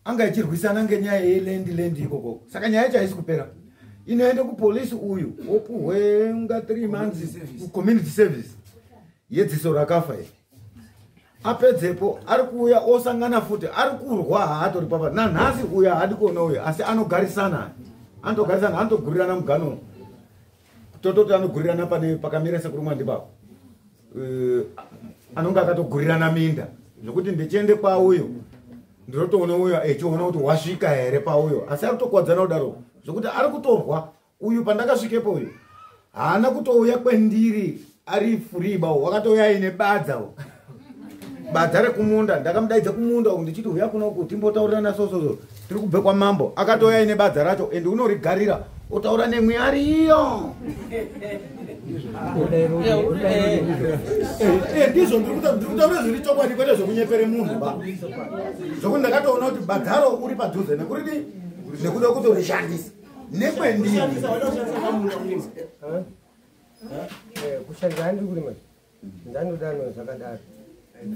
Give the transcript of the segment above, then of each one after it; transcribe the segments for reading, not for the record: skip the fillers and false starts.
Anga ichirwisana ngenyaya yeland land ikoko, saka nyaya yacho haisi kupera. Inoende kupolisi, uyu opuhwe nga 3 months community service yedziso rakafa iri. Apedzepo ari kuuya osangana futi, ari kurwa, haatori papa nanhasi. Uyu haadi kuona uyu, asi anogarisana, anotogarisana, anotogurirana mugano, tototi anogurirana pane pakamira sekuru Mwandipapo. Anonge akatogurirana minda zvokuti ndichiende kwauyo ndinotoona uyo echiona kuti wasvika here pauyo, asi ari kutokwadzana kudaro zvokuti ari kutorwa. Uyu pandakasvikepo, uyu haana kutouya kwendiri ari furiba, wakatouya aine badza, badza rekumunda. Ndakamudaidza kumunda uku ndichiti, "Uya kunoku timbotaurirana sososo, tiri kubve kwamambo." Akatouya aine badza racho, ende unorigarira otaura nemwi ariyo. Ndizvo ndiri kutaura zviri chokwadi, kwete zvokunyepere munhu ba, zvokuti ndakatoona kuti badzaro uri padhuze nekuridi nekuda kutorishandisa nekwendiri. Kushandisa handiri kurima, ndandodano zvakadaro.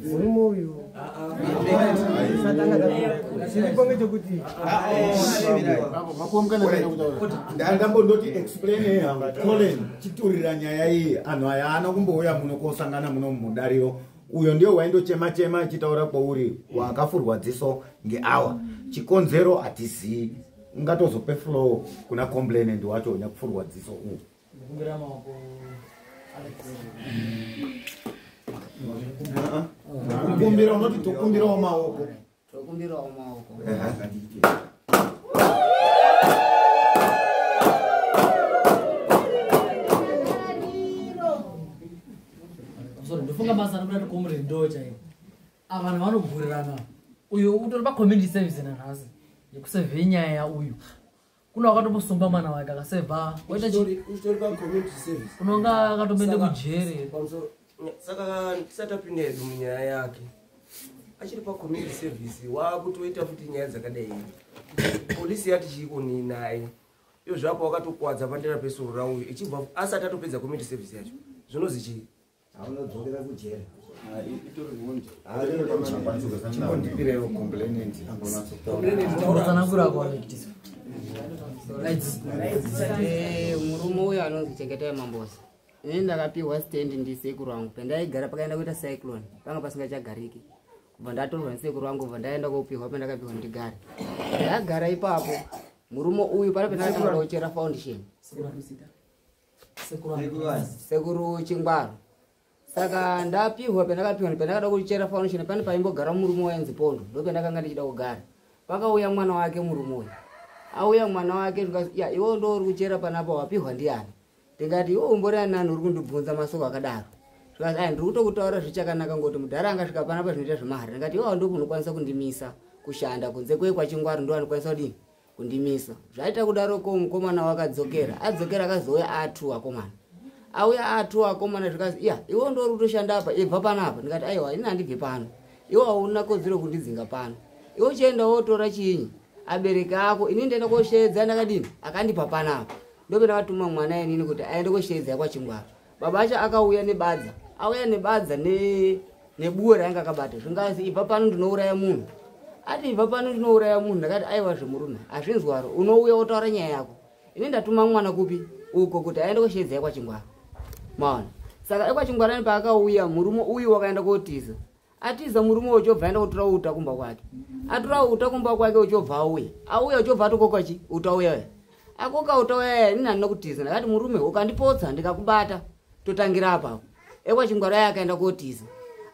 Murume uyu chiripo ngechekuti Ndambondoti explain hangu. Colin, chiturira nyaya iyi. Anhu aya haana kumbouya muno kosangana muno mudariro. Uyo ndiyo waindochema chema achitaura kwauri, wakafurwa dziso ngeawa. Chikonzero hatizii. Ungatozope flow kuna complainant wacho nyakufurwa dziso uyu. Ndikumbira maoko, Alex. Kukumbira unoti tokumbirawo maoko. Tokumbirawo maoko. Ehe. Sorry, ndofunga basa rekuda kuti comrade ndo chaivo. Ava vanhu vanogurirana. Uyu utori pacommunity service nanhasi yekusevhe nyaya. Uyu kuna wakatombosungwa mwana wake akasevha waita Uchitori pacommunity service. Unonga akatomboende kujere. Saka tisati tapinda hedu munyaya yake, achiri pacommunity service waakutoita futi nyaya dzakadai. Polisi yati chiikoni naye iyo zvapo wakatokwadza pandera pesoro rauyo ichibva asati atopedza community service yacho, zvinozi chii? Aunodzokera kujeri. Chimbondipirewo complainant. Tsanangura kwa Alex. Lights. Murume uyu anonzi Chengetai Mambosa. Ini ndakapiwa stand ndisekuru wangu. Pendaigara pakaenda kuita cyclone, panga pasingachagariki, kubva ndatorwa nesekuru wangu, kubva ndaenda kopiwa pendakapiwa ndigare. Ndagara ipapo, murume uyu pane pendakatanga kuchera foundation. Sekuru. Sekuru Chingwaro. Saka ndapiwa pendakapiwa, pendakada kuchera foundation, pane paimbogara murume wainzi Pondo, ndo pendakanga ndichida kugara. Pakauya mwana wake, murume uyu auya mwana wake, ndikati, "Ya, iwe ndo uri kuchera panapa, wapiwa ndiani?" Ndikati, "Iwe umbori anani uri kundibvunza masoko akadaro?" Zvikati, "Ai, ndiri kutokutaura zvichakanaka, ngoti mudhara angasvika panapa zvinoita zvemahara." Ndikati, "Iwe ndo unokwanisa kundimisa kushanda kunze kwekwaChingwaro, ndo anokwanisa kudini kundimisa." Zvaita kudaroko, mukomana wakadzokera, adzokera akazouya atu akomana, auya atu akomana, zvikazi, "Iya, iwe ndo uri kutoshanda apa, ibva panapa." Ndikati, "Aiwa, ini handibve pano. Iwe hauna kodzero kundidzinga pano. Iwe uchienda wotora chiinyi abereki ako, ini ndaenda kosheedza ndakadini akandipa panapa." Ndopendakatuma mwana inini kuti aende kosheedza kwaChingwaro. Baba acho akauya nebadza, auya nebadza nebuwe raanga akabata. Zvingazi, "Ibva pano, ndinouraya munhu." Ati, "Ibva pano, ndinouraya munhu." Ndakati, "Aiwa zvemurume hazvinzwaro, unouya wotaura nyaya yako. Ini ndatuma mwana kupi uko kuti aende kosheedza kwaChingwaro." Maona, saka ekwaChingwarani paakauya, murume uyu wakaenda kotiza. Atiza murume uchobva aenda kutora uta kumba kwake. Atora uta kumba kwake, uchobva auya, auya uchobva atokoka chi uta uya uya, akoka uta uya uya. Ini handina kutiza. Ndakati, "Murume, ukandipotsa ndikakubata, totangira apapo." EkwaChingwaro aya akaenda kotiza.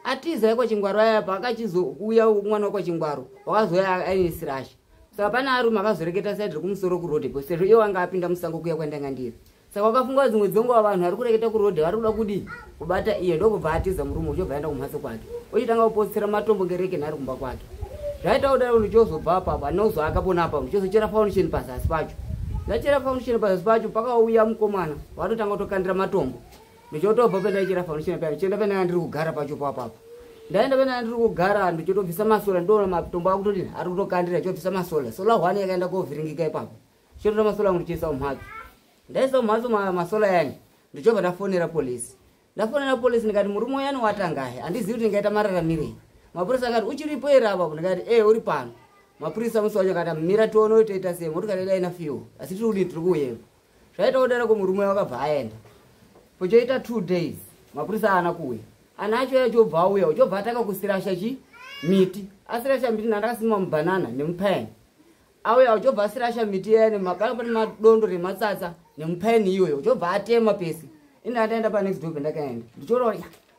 Atiza ekwaChingwaro aya, paakachizouya mwana wekwaChingwaro wakazouya aine sirasha. Saka pane arume akazoreketa side rekumusoro kurodhepo, sezvo iwo anga apinda musango kuya kwandanga ndiri. Saka wakafunga dzimwe dzenguva vanhu vari kureketa kurodhe vari kuda kudii kubata iye, ndokubva atiza murume, uchobva aenda kumhatso kwake, uchitanga kupotsera matombo ngereke nhari kumba kwake. Zvaita kudaro, ndichozobva apapo, handinozoaka pona apapo, ndichozochera foundation pazasi pacho. Ndachera foundation pazasi pacho, pakauya mukomana watotanga kutokandira matombo. Ndichotobva pendaichera foundation paya, ndichienda pendanga ndiri kugara pacho papapo. Ndaenda pendanga ndiri kugara, ndichotobvisa masola, ndoona matombo akutodini ari kutokandira. Ndichobvisa masola, sola one yakaenda kovhiringika ipapo. Ndichotora masola angu, ndichiisa mumhatso. Ndaisa mumhatso masola yani, ndichobva ndafonera polisi. Ndafonera polisi, ndikati, "Murume uyani watangahe, handizivi kuti ndingaita mararamirei." Mapurisa akati uchiripo here apapo? Ndikati eh uri pano. Mapurisa musi wacho akati mira tione toita sei, motokari yedu haina fuel asi tiri kudii, tiri kuuyepo. Zvaita kudaroko murume wakabva aenda. Pochoita 2 days mapurisa haana kuuya. Ana acho achobva auya, uchobva atanga kusirasha chi miti. Asirasha miti ndakasima mubanana nemupaini. Auya uchobva asirasha miti iya nemakanga pane madondo rematsatsa nemupaini iyoyo, uchobva atema pese. Ini ndaenda pa next door pendakaenda. Ndichiona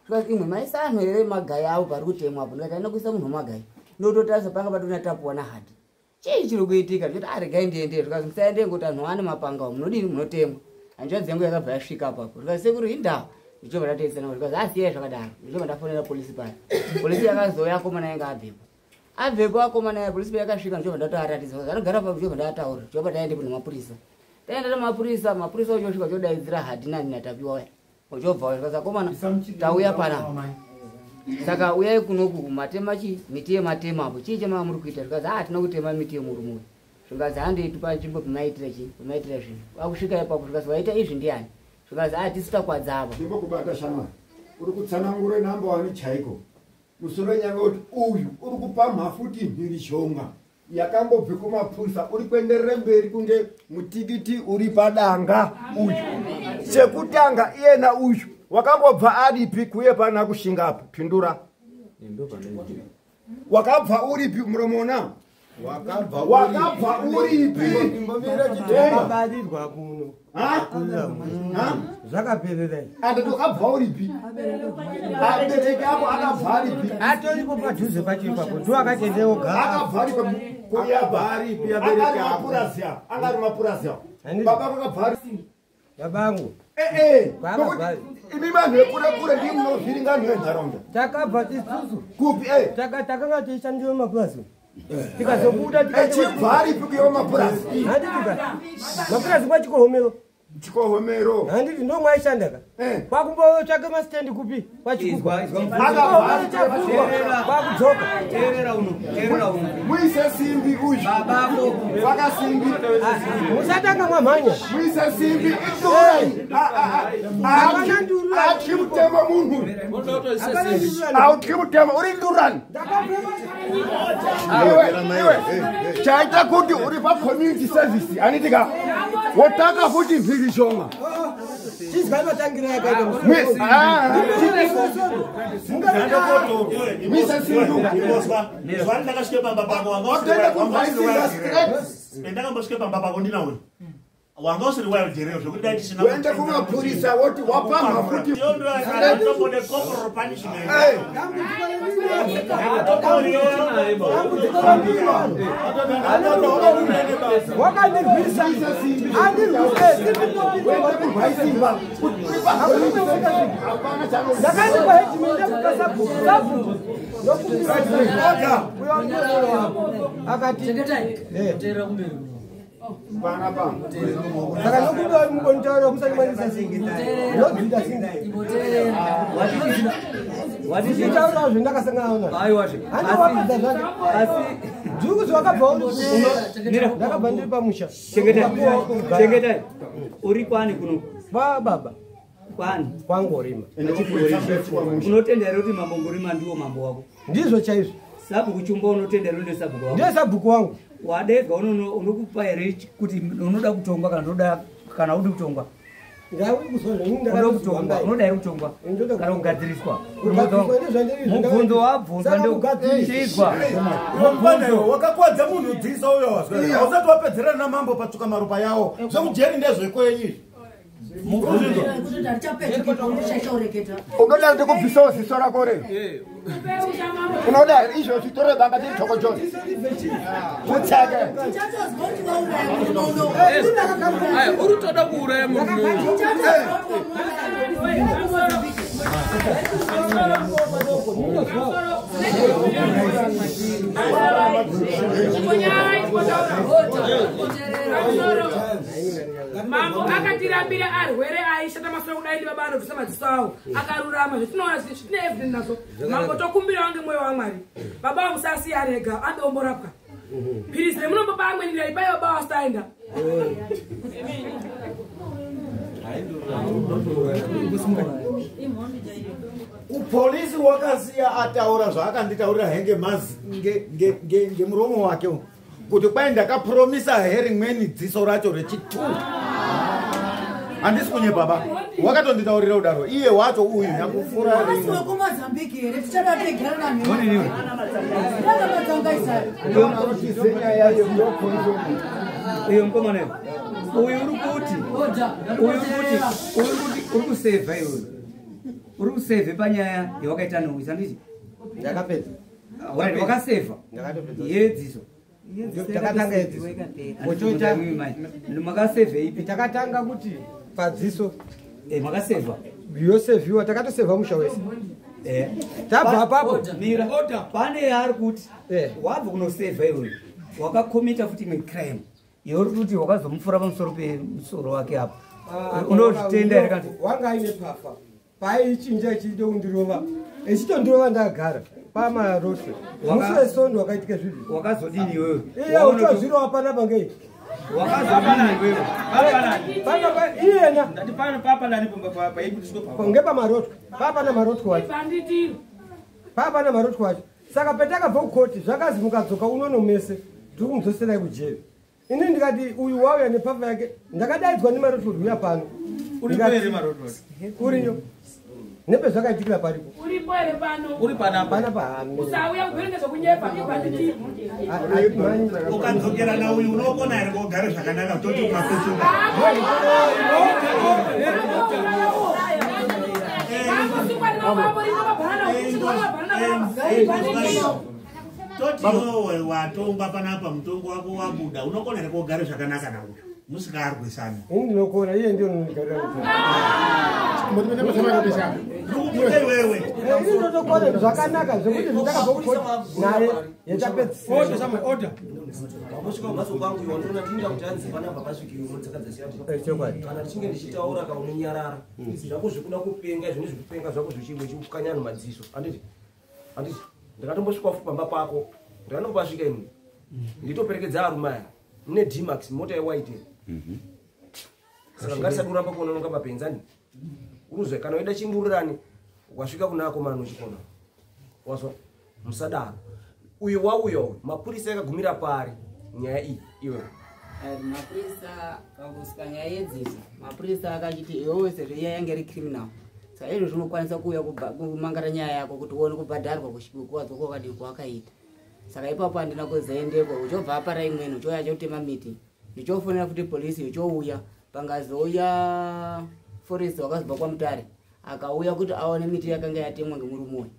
kuti imwe maisa anhu here magai avo pari kutemwa apo. Ndikati aina kuisa munhu wemagai. Ndototarisa panga patona tapuwa nahadhi. Chii chiri kuitika? Ndikati aregai ndiende. Zvikanzi musaende ngoti anhu ane mapanga munodini munotemwa. Hanzvadzi yangu yakabva yasvika apapo. Zvikanzi sekuru indawa. Ndichobva ndateedzana zvikanzi asiyai zvakadaro. Ndichobva ndafonera polisi paya. Polisi yakazouya akomana yanga abvepo. Abvepo akomana ya polisi yakasvika ndichobva ndatoaratidza. Zvikanzi anogara papo ndichobva ndataura. Ndichobva taende kune mapurisa. Taenda nemapurisa, mapurisa ochosvika chodaidzira hadhi nani natapiwa uya. Ochobva zvikanzi akomana tauya panapa. Saka uyai kunoku matema chi miti yematema apo. Chii chamanga muri kuita? Zvikanzi hatina kutema miti yemurume uyu. Zvikanzi handei panzvimbo pemaitira chi pemaitira zvinhu. Vakusvika ipapo zvikanzi waita izvi ndiani? Zvikanzi tisu takwadza apa. Ndimbokubata shamwari. Uri kutsanangura namba wani chaiko. Musoro wenyanga kuti uyu uri kupamha futi mhirizhonga yakambobve kumapurisa, uri kuenderere mberi kunge mutikiti uri padanga uyu. Chekutanga iyena uyu wakambobva aripi kuye pana kushingapo? Pindura. Wakabva uripi muromo na? Wakabva uripi? Ndakabarirwa kuno. Zvakaperera. Andati wakabva uripi? Abereki ako akabva aripi? Atoripo padhuze pacho ipapo. Ndiwo akatendewo gara. Akabva aripi? Kuyabva aripi abereki ako? Mapurazi ako. Anga ari mapurazi ako. Baba vakabva ari. Babangu. Imi vanhu vekure kure ndimi munovhiringa vanhu venharaunda. Takabva isusu. Kupi? Takanga tichishandira mapurazi. Tikazobuda tikachibva aripi kuya mapurazi? Handiti mapurazi kwachikohomero. Chikohomero. Handiti ndo mwaishanda ka. Kwakumbotsvake masitendi kupi? Kwachikugwa. Kwakudzoka. Teerera uno, teerera uno. Muise simbi uyu. Babako. Faka simbi. Musatanga mwamhanya. Muise simbi indurani. Atyi mutemo munhu. Autyi mutemo uri ndurani. Iwe chaita kuti uri pa community service handiti ka. Wotaka futi mhirizhonga. Chizwa matangira yakaita Muise simbi. Zuva ndakasvika pamba pako ndakambosvika pamba pako ndinawe. Wanga usiri wajerero zvekuti dai tisina Wenda kumapurisa woti wapamha futi. Tombone corporal punishment. Wakandirwisa. Andirwisa. Ndakaenda kwaheadman ndakukasabhuku. Sabhuku. Ndokumbira. Akati chengetai. Teerera kumberi. Panapa. Saka ndokumbira mukonitaura musandimwanisa singi. Ndobvita singi. Watichitaura zvendakasangana nazvo. Aiwazve. Handi wapedza zvake. Asi Dziri wakabva uri ndakabva ndiri pamusha. Chengetai. Chengetai. Uri kwani kuno? Kwa baba. Kwani? Kwangorima. Unotenda here kuti mambo Ngorima ndiwo mambo wako? Ndizvo chaizvo. Sabhuku Chumba unotenda here ndiye sabhuku wako? Ndiye sabhuku wangu. Wadedzwa unokupa here kuti unoda kutongwa kana unoda kana udi kutongwa? Unoda kutongwa, unoda here kutongwa? Kana kugadziriswa? Mubvunzo wabvunzwa ndeuchizwa. Mubvunzo wakakwadza munhu dziso uyo wazwa. Hausati wapedzerana namambo patsvuka maropa yawo. Zvekujeri ndezvekwenyu izvi. Unoda ndikubvisawo ziso rako re? Unoda izvo zvitore banga tiri chokochoro. Kutseke. Uri kutoda kuuraya murume uyu. Mambo akatirambira arwere aishata masoro kudai ndi baba anobvisa madziso awo akarurama zvetinoona zvine evidence nazvo. Mambo tokumbira wange mwoyo waMwari. Baba musasiya rega andomborapwa. Pirisi remunombopa amweni raipai baba vasaenda. Kupolisi wakasiya ataura zvaakanditaurira henge ngemuromo wake kuti kwai ndakapromisa here rimweni dziso racho rechitu. Handisi kunye baba, wakatonditaurira kudaro iye wacho uyu nyakufura rimwe. Wekumozambique here tichada tegara nanhu. Uyo mukomana uyu uri kuti uri kusevha iwe. Uri kusevhe panyaya yawakaita nouyu handiti? Ndakapedza. Wakasevha. Ndakatopedza. Yedziso. Takatanga yedziso. Ochoita makasevhe ipi? Takatanga kuti padziso. Makasevha. Yosevhiwa takatosevha musha wese. Tabva apapo. Mira. Pane yaari kuti wabva kunosevha iwe. Wakakomita futi imwe crime. Yeuri kuti wakazomufura pamusoro pemusoro wake apo. Unozvitenda here kanti? Wanga aine pafa. Paichinja ichiida kundirova. Echitondirova ndakagara pamarotwe. Musi wesondo wakaitika zvivi. Wakazodini iwewe? Iye uchazvirova panapa ngei? Wakazodini iwewe? Panapa iyena. Ndati pano papanani paibudiswa pa. Ngepamarotwe. Papana marotwe wacho. Papana marotwe wacho. Saka petakabva kukoti zvakazi mukadzoka unono mese tiri kumudzoserai kujeri. Ini ndikati uyu wauya nepafa yake ndakadaidzwa nemarotwe kuti uya pano. Uripo here marotwe? Uriyo. Nepe zvakaitikira paripo. Uripo here pano? Uri panapa. Panapa hame. Usauya kuverenga zvokunyepa ibanditi. Ukadzokera nauyu unokona here kugara zvakanaka toti ukapetuka. Toti iwewe watongwa panapa mutongo wako wabuda unokona here kugara zvakanaka nauyu musikarwisani. Ini ndinokona iye ndiyo unonigarira kuti. Ndikukuta iwewe. Ini ndinotokona zvakanaka zvekuti zvitakabva kukoti naye yetapedzisira. Order. Wakusvika kumhatso kwangu iwe wandinoona ndinoda kuti anzi panapa pasvikiwe mudzakadzasiyana. Kana ndichinge ndichitaura ka unonyarara. Zvako zvekuda kupenga izvo nezvekupenga zvako zvichikukanya anhu madziso. Handiti? Handiti? Ndakatombosvika futi pamba pako. Ndakanombasvika ini. Nditoperekedza arume aya. Mune D-Max mota yewhite. Saka ngatisadi kuramba kuononga mapenzani. Uruzwe kana uida chimburirani wasvika kuna akomana nochikona. Wazwa musadaro. Uyu wauya uyu mapurisa yakagumira pari nyaya iyi iwe. Mapurisa pakusvika nyaya yedziso mapurisa akachiti iwewe sezvo iya yange iri criminal. Saka izvo zvinokwanisa kuuya kumangara nyaya yako kuti uone kubhadharwa kuwadzwa kwakadii kwawakaita. Saka ipapo handina kuzoendeko uchobva apara imweni uchouya achotema miti. Ndichofonera futi polisi ichouya pangazouya forest wakazobva kwaMutare akauya kuti aone miti yakanga yatemwa ngemurume uyu.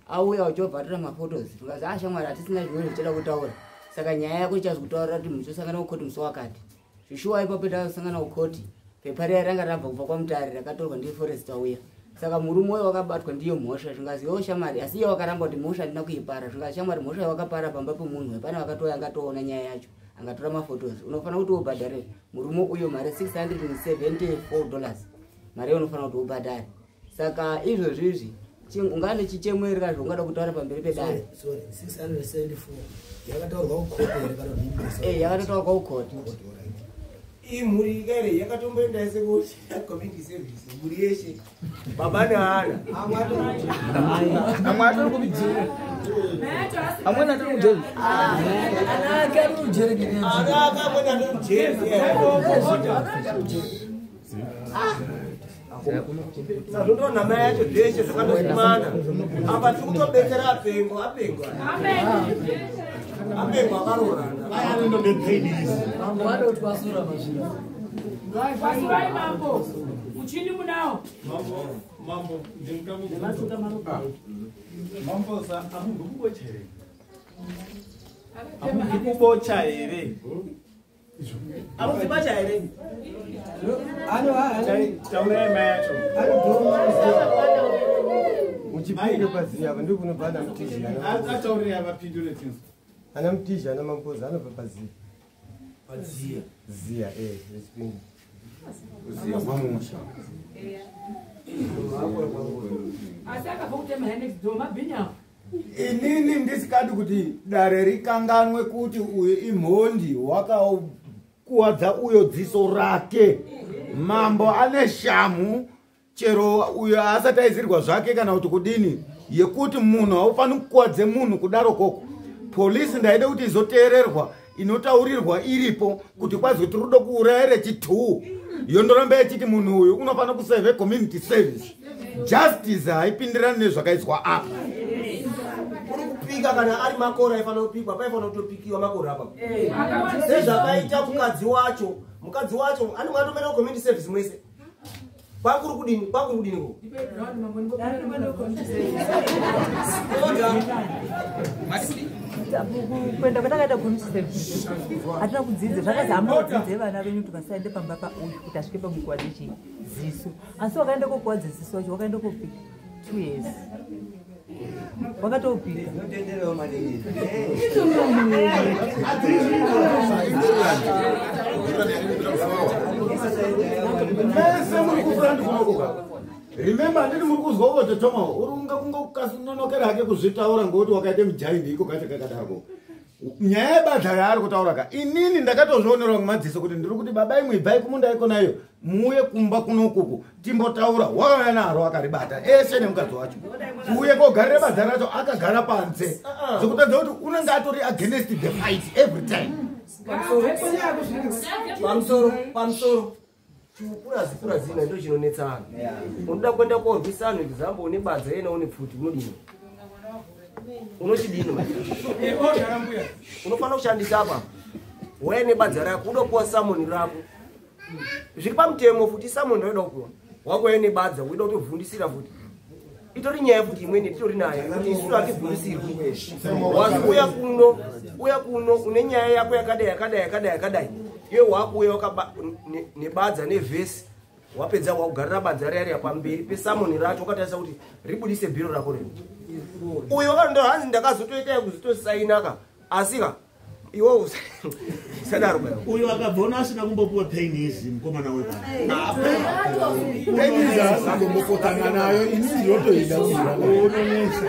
Auya uchobva atora mafotos tikazi ashamwari hatisina zvimweni zvichada kutaura. Saka nyaya yako ichazokutaurira kuti muchosangana kukoti musi wakati. Zvishuwa ipapo takasangana kukoti pepa riya ranga rabva kubva kwaMutare rakatorwa ndiforest auya. Saka murume uyu wakabatwa ndiyo mhosva zvingazi iwe shamwari asi iye wakaramba kuti mhosva handina kuipara zvingazi shamwari mhosva yawakapara pamba pemunhu pane vakatouya angatoona nyaya yacho angatora mafotos unofanira kuti ubhadhare murume uyo mari $674 mari iyo unofanira kuti ubhadhare. Saka izvozvizvi ungane chichemo here kana zvaungada kutaura pamberi pedare? Sorry, 674 yakataurwa kukoti here kana kuti yakatotaurwa kukoti. Imhuri ikare yakatomboenda yese kucommunity service mhuri yeshe baba neana amwe atori kujeri amweni atori kujeri ana ake ari kujeri ana ake amweni atori kujeri sazvondoona mai yacho zveshe zvakandosumana apa tiri kutobetsera apengo apengo apengo akaroorana Wasurai mambo uchini munawo mambo mambo sa amunhu kubocha here amunhu kubocha here amuzibacha here taurai mai yacho muchipinge paziya apa ndipo kunobva ana mutizhi ataurire avapindure tinzi ana mutizhi ana mambozi anobva paziya paziya ziya rechipinge ziya mamusha asi akabva kutema next door mabhinya. Inini ndisikadi kuti dare rikanganwe kuti uyu imhondi wakakuwadza uyo dziso rake. Mambo ane shamu Chero uyo asati aizirwa zvake kana kuti kudini, yekuti munhu haufani kukuwadze munhu kudaro koko. Polisi ndaida kuti izoteererwa, inotaurirwa iripo kuti kwazi tiri kuda kuuraya rechi2, yondoramba yachiti munhu uyu unofanira kuseve community service. Justice haipindirani nezvakaiswa apa. Uri kupika kana ari makore aifanira kupikwa, paifanira kutopikiwa makore apa sezvakaita mukadzi wacho. Mukadzi wacho anenge atomera community service mwese. Kwakuri kudini? Kwakuri kudini ko? Kuenda kwatakaita community service hatina kudzidza, zvakazi hamudzidze vana venyu kuti vasaende pamba pauyu kuti asvike pamukuwadze chiziso, asi wakaenda kokuwadza ziso wacho wakaenda kopika 2 years wakatopika. Mese muri kufront kunokuka. Remember, handiti muri kuzwa kuti Toma uri unga kungokanonokera hake kuzvitaura ngokuti wakaita mujaindi iko kacho kakadaro. Nyaya yebadza yaari kutaura ka, inini ndakatozvionerwa ngemadziso kuti ndiri kuti baba imwe ibvai kumunda ikonayo muuye kumba kunokuku timbotaura. Wakauya naro akaribata ese nemukadzi wacho, uye kogarira badza racho akagara panze, zvekutadza kuti unenge atori against the fight every time. Pamusoro pamusoro chipurazi purazina ndo chinonetsa vanhu. Unoda kuenda korwisa anhu, example une badza yena une pfuti, unodini? Unochidini manje? Unofanira kushandisa apa waya nebadza rako, unopuwa samoni rako zviri pamutemo futi. Samoni rauda kupiwa wako uya nebadza uida kutovhundisira futi, itori nyaya futi imweni titori nayo kuti isusu hatibvundisirwi. Wazi uya kuno, uya kuno une nyaya yako yakadai yakadai yakadai yakadai, iwe wakuuya nebadza nevhesi, wapedza wakugarira badza riya riya pamberi pesamoni racho, wakatarisa kuti ribudise bhiro rako rino. Uyu wakando hanzi ndakazotoita yekuzotosainaka, asi ka iwe usadaro. Uyu akabvona asina kumbopuwa pain izi mukomana wepano. Pain izi asingombopotsana nayo, ini ndinotoida. Unonetsa.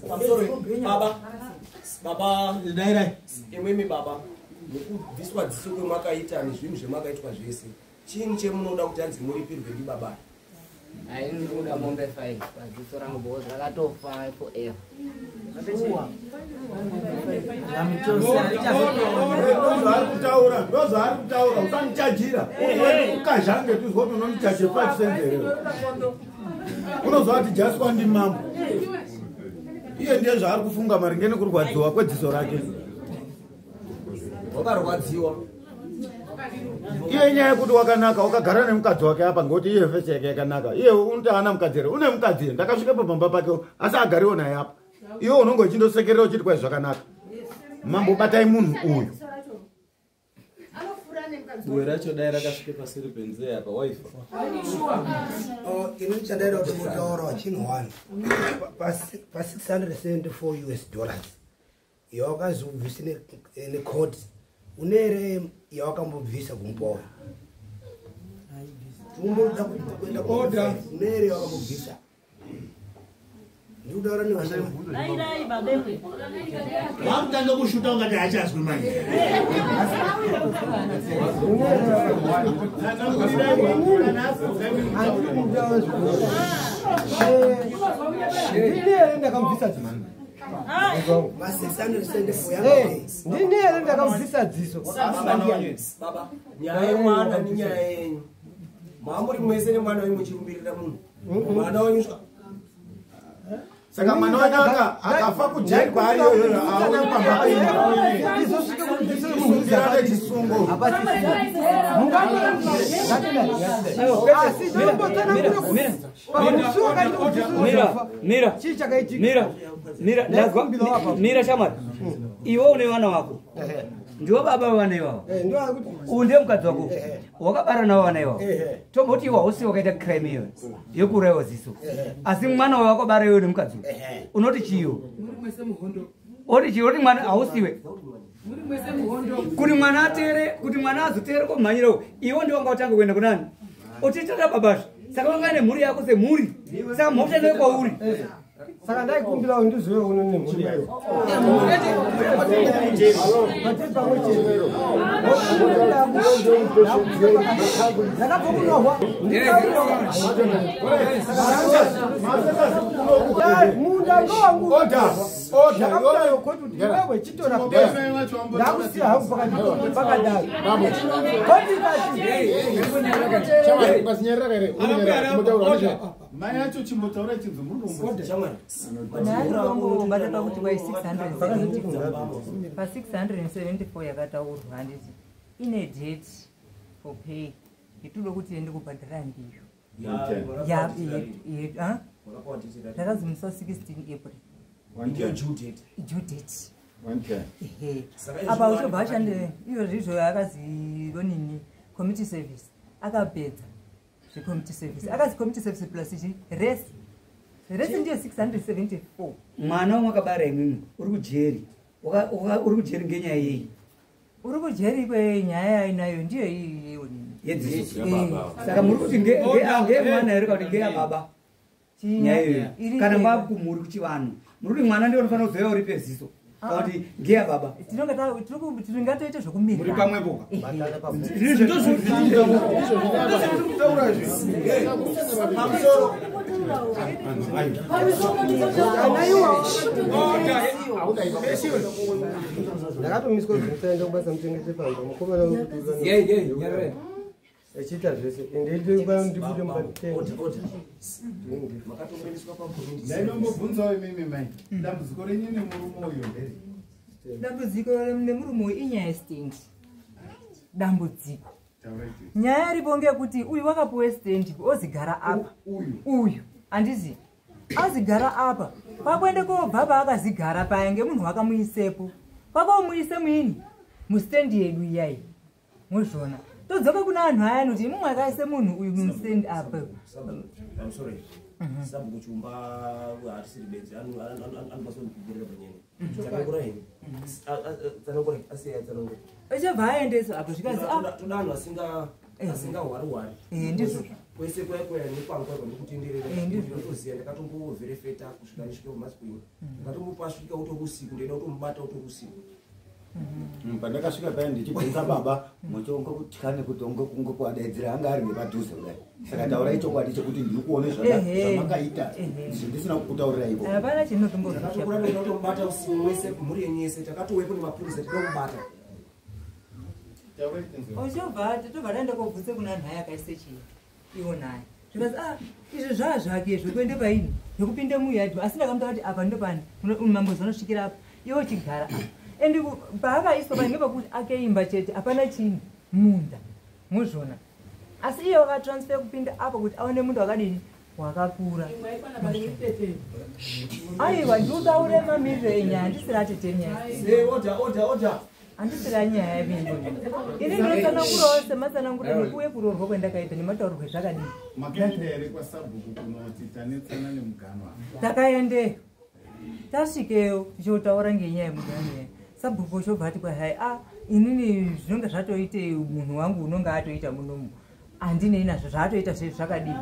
Pamusoro baba, baba dairai imwimi baba, nekubviswa dziso kwemakaita nezvinhu zvemakaitwa zvese, chiini chemunoda kuti hanzi muripirwe ndibaba? Hayi, ndinoda mombe 5 padziso rangu because rakatofa forever. Ndozvaari kutaura, ndozvaari kutaura. Usandichajira ukazhange tuzwa kuti unondichaje 5 cents here. Unozwa kuti jaswa ndimambo iye, ndiye zvaari kufunga maringe nekurwadziwa kwedziso rake. Wakarwadziwa. Iye nyaya yekuti wakanaka, wakagara nemukadzi wake apa, ngekuti iye face yake yakanaka. Iye unoti haana mukadzi here? Une mukadzi here? Ndakasvika pabamba pake asi agariwo naye apa. Iwe unonge uchindosekerera uchiti kwai zvakanaka. Mambo, batai munhu uyu. Buwe racho dai rakasvike pasiri penzee apa waifa. Ini chandaida kuti mutaura chinhu one, pa674 US dollars yawakazobvisa necourt, une here yawakambobvisa kumupoya? Umboda kuenda, une here yawakambobvisa? Ndikutaura nevashoma. Wakutanga kushuta ungati haachazwi manje. Handiri kutaura zvikuru. Ndini here ndakamubvisa dziso? Ma674. Ndini here ndakamubvisa dziso? Baba, nyaya yemwana nenyaya yenyu, mamuri mwese nemwana wenyu muchirumbirira munhu, mwana wenyu Saka mwana wake akafa kujeri kwaari iyoyoyo, aone pamba penyu. Izosvike kuti dziso Sungira nechisungo. Asi tombotsanangura pamusi wakaita kuti Mira, mira. Chii chakaitika? Mira, mira, ndazwa. Mira shamwari, iwe une vana vako, ndiwo baba vevana ivavo, uyu ndiye mukadzi wako, wakabara navo vana ivavo. Tomboti iwe hausi wakaita crime iyoyo yekuurayiwa ziso, asi mwana wawe wakabara iwe nemukadzi uyu, unoti chiyo? Oti chiyo? Oti mwana hausiwe kuti mwana atere, kuti mwana azotere komhanyirawo, iwe ndiwe wanga utanga kuenda kunani utitata babazve, saka wanga nemhuri yako semhuri, saka mhosva ndiwe kwauri. Saka ndaikumbirawo ndizouya uno nemhuri yayo. Patiri pamwe chete. Ndakabva kunohwa. Munda ndowangu. Ndakabudaro koti kuti iwewe chitora ndakusiya hangu pakadaro. Koti ikati mai acho chimbotaura chinzi Ndangobata pakuti wai 674 pa 674 yakataurwa handiti ine date for pay yetinoda kuti tiende kubhadhara ndiyo. Ndakazimiswa 16 April. Ndiyo due date. Due date. Ehe. Saka izvo Apa uchobva ashande izvozvizvo akazi onini community service akapedza zvecommunity service akazi community service plus chi resi resi ndiyo 674. Mwana wamwakabara imwimwi uri kujeri. Uri kujeri ngenyaya yei? Uri kujeri kwenyaya yainayo ndiyo iyi onini. Yedziso. Saka muri kuti ngemwana here kana kuti ngeyababa? Nyaya iyoyo. Kana makumhuri kuchivanhu muri kuti mwana ndiye unofanira kuzouya uri peziso kana kuti ngeyababa? Tingatoite zvokumirira. Muri pamwepo. Ndakatomiswa kuti ndisaenda kubasa muchengete pamba mukomana echiita zvese ende ndibude Ndainombobvunzawo imimi mai, dambudziko renyu nemurume uyu nderi? Dambudziko nemurume uyu inyaya yestendi. Dambudziko nyaya iripo ngeyekuti uyu wakapuwe stendi ozigara apa uyu handizi azigara apa kwakuende kobva paakazigara paya ngemunhu wakamuisepo kwakomuise muini mustendi yedu iyayi muzvona todzoka kuna anhu aya noti imumwe akaise munhu uyu mustendi apa. I'm sorry. Sabhuku Chumba hatisiri benzi anokwanisa kundipupurira panyaya. Tsanangura henyu. Tsanangura asiya tsanangura. Uchabva aendeswa apo zvikazi Toda anhu asingahwari hwari. Ndizvo. Kwese kwaya kwaya nekwangu kwaya ndikutenderera. Ndizvo. Ndinotoziya ndakatombovherefeta kusvika ndisvike kumasipini. Ndakatombopasvika utori usiku ndaida kutomubata utori usiku. Pandakasvika paya ndichibvunza baba mochonga kutya nekuti unge kuadaidzira anga ari nepadhuze kudai. Saka taurai chokwadi chekuti ndiri kuone zvamakaita ndisina kukutaurirai iko. Hapana chinotombozvikura. Ndakatokura ndaida kutomubata usiku wese mhuri yenyu yese takatowepo nemapurisa tida kubata. Uchobva tobva taenda kobvunze kuna anhu aya akaise chii iwo naye zvikazi izvi zvaa zvake zvekuende paini zvekupinde muyadhi asi ndakamuta kuti apa ndopani mambozi anosvikira apa iwo chigara apa endi paakaiswa painge pakuti ake imba chete hapana chini munda muzvona asi iye wakatransfer kupinda apo kuti aone munda wakadini wakakura. Aiwa ndiutaure mamiriro enyaya handisiri atete nyaya. Order, order, order. Handisiri nyaya yevimbo ini ndinotsanangurawo sematsananguro nekuuye kuroorwa kwendakaita nemataurirwe zvakadini. Makaenda here kwasabhuku kunoti tanetsana nemugano apa? Takaendeyo tasvikeyo tichotaura ngenyaya yemugano iya sabhuku uchobva ati kwahai inini zvinonge zvatoite munhu wangu unonge atoita munomu handinei nazvo zvaatoita zvezvo zvakadini.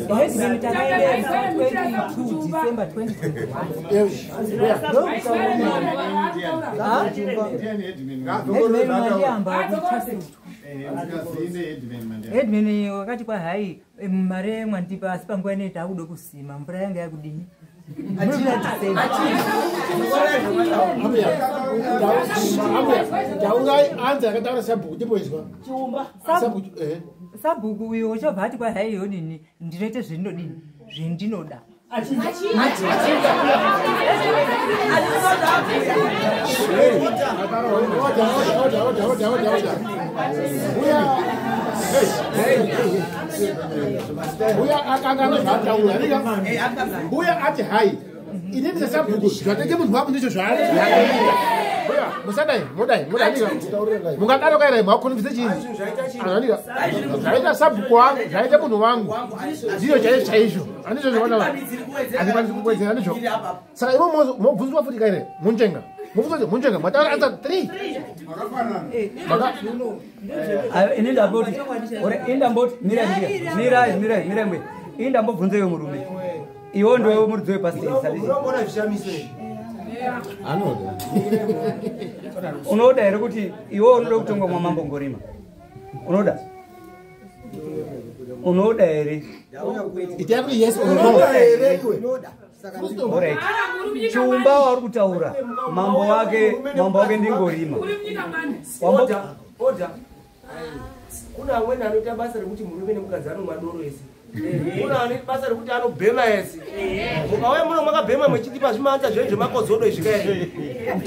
Headman takaendesa 22 December 2021. Mandiyamba headman wakati kwahai mare mwandipa asi panguva inoita akuda kusima mvura yanga yakudini. Taurai anza yakataura sabhuku timboizwa. Sabhuku uyo uchobva ati kwahai yonini ndinoite zvendinodini zvendinoda. Mbuya akanga nezvaataura mbuya ati hai inini sesabhuku zvateke munhu wangu ndicho zvaari. Mbuya musadai mudai mudai mungadaro kaira makonfise chini anonika zvaita sabhuku wangu zvaita munhu wangu ndiyo chaizvo chaizvo handizvo zvakwana andikwanisi kuwedzera ndizvo. Saka imo mobvunzwa futi kaire munjenga Mubvunzo munjenga mataura answer 3. Ayo, ini ndamboti ore ini ndamboti mirai mirai mirai mirai mwe ini ndambobvunza iwe murume iwe ndiwe muridzi wepasiteni Unombona zvishamiso izvi. Anoda. Unoda here kuti iwe unoda kutongwa mwamambo Ngorima? Unoda? Unoda here? Itai kuti yes or no. Unoda here iwe? Alright. Chiumba wauri kutaura mambo wake mambo wake ndiNgorima. Wambo Order, order. Kuna amweni anoita basa rekuti murume nemukadzi anomwa doro ese. Kuna anoita basa rekuti anobhema ese. Mukauya muno mwakabhema mwechitipa zvimaanza zvenyu zvemakozodo izvi kairi.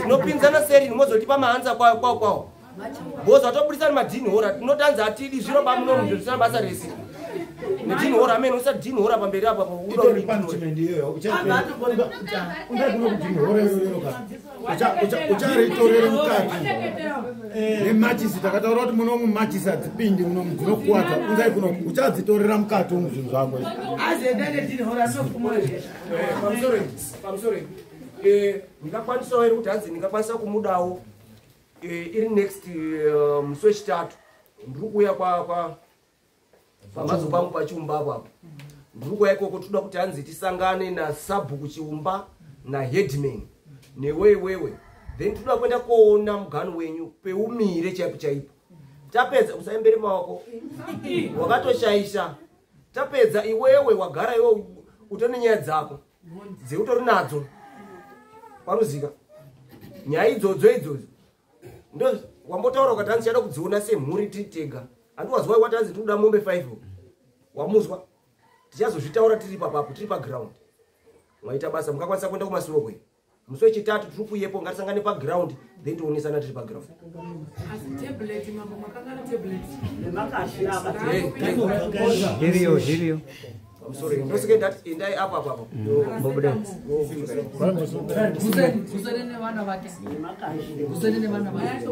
Tinopinzana seri mozotipa maanza kwawo kwawo kwawo. Bozo atobudisa madhini hora tinotanza atidi zviro pamuno muzvo zvisina basa rese. Nedhini hora amene usati dhini hora pamberi apo apo uda Itori punishment iyoyo. Ungai kuno kuti hora iroro ka. Ucharitorere mukati. Nemachisi takataura kuti munomu machisi hadzipindi munomu dzinokuwadza. Ungai kuno uchadzitorera mukati umu zvinhu zvako izvi. Pamusoro pamusoro ndingakwanisawo here kuti hanzi ndingakwanisa kumudawo iri next musi wechitatu ndiri kuuya kwa pamhatso pangu pachiumba apo apo ndiri kuuya ikoko toda kuti hanzi tisangane nasabhuku Chiumba naheadman newe iwewe then toda kuenda koona mugano wenyu peumire chaipo chaipo tapedza usaembere maoko wakatoshaisha tapedza iwewe wagara iwe utone nyaya dzako dzeutori nadzo paruzika nyaya idzodzo idzodzo ndo wambotaura ukati hanzi chada kudziona semhuri tiri tega handiwazwa wati hanzi tikuda mombe 5 wamuzwa tichazozvitaura tiri papapo tiri paground mwaita basa mukakwanisa kuenda kumasorokwe musi wechitatu tiri kuyepo ngatisangane paground then tionesana tiri paground. Asi tablet mambo makangana tablet. Iriyo iriyo. Pamusoro ndosike ndati endai apo apo apo. Mbobuda. Kusene nevana vake. Kusene nevana vake.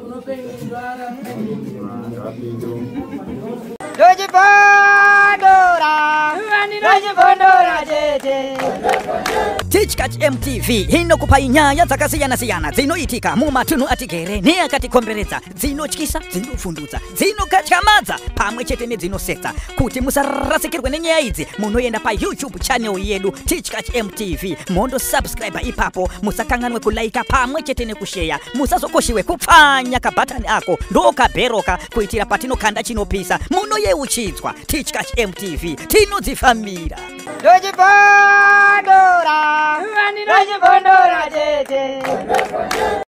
Ndochibondora, ndochibondora chete. Tichkach MTV inokupai nyaya dzakasiyana-siyana dzinoitika mumatunhu atigere neakatikomberedza, dzinotyisa, dzinofundutsa, dzinokatyamadza pamwe chete nedzinosetsa. Kuti musarasikirwe nenyaya idzi, munoenda paYouTube channel yedu Tichkach MTV, mondosubscribe ipapo. Musakanganwe kulaika pamwe chete nekusheya. Musazokoshiwe kupfanya kabhatani ako ndokabheroka kuitira patinokanda chinopisa munoyeuchidzwa. Tichkach MTV, tinodzifambira. Ndochibondora, ndochibondora chete.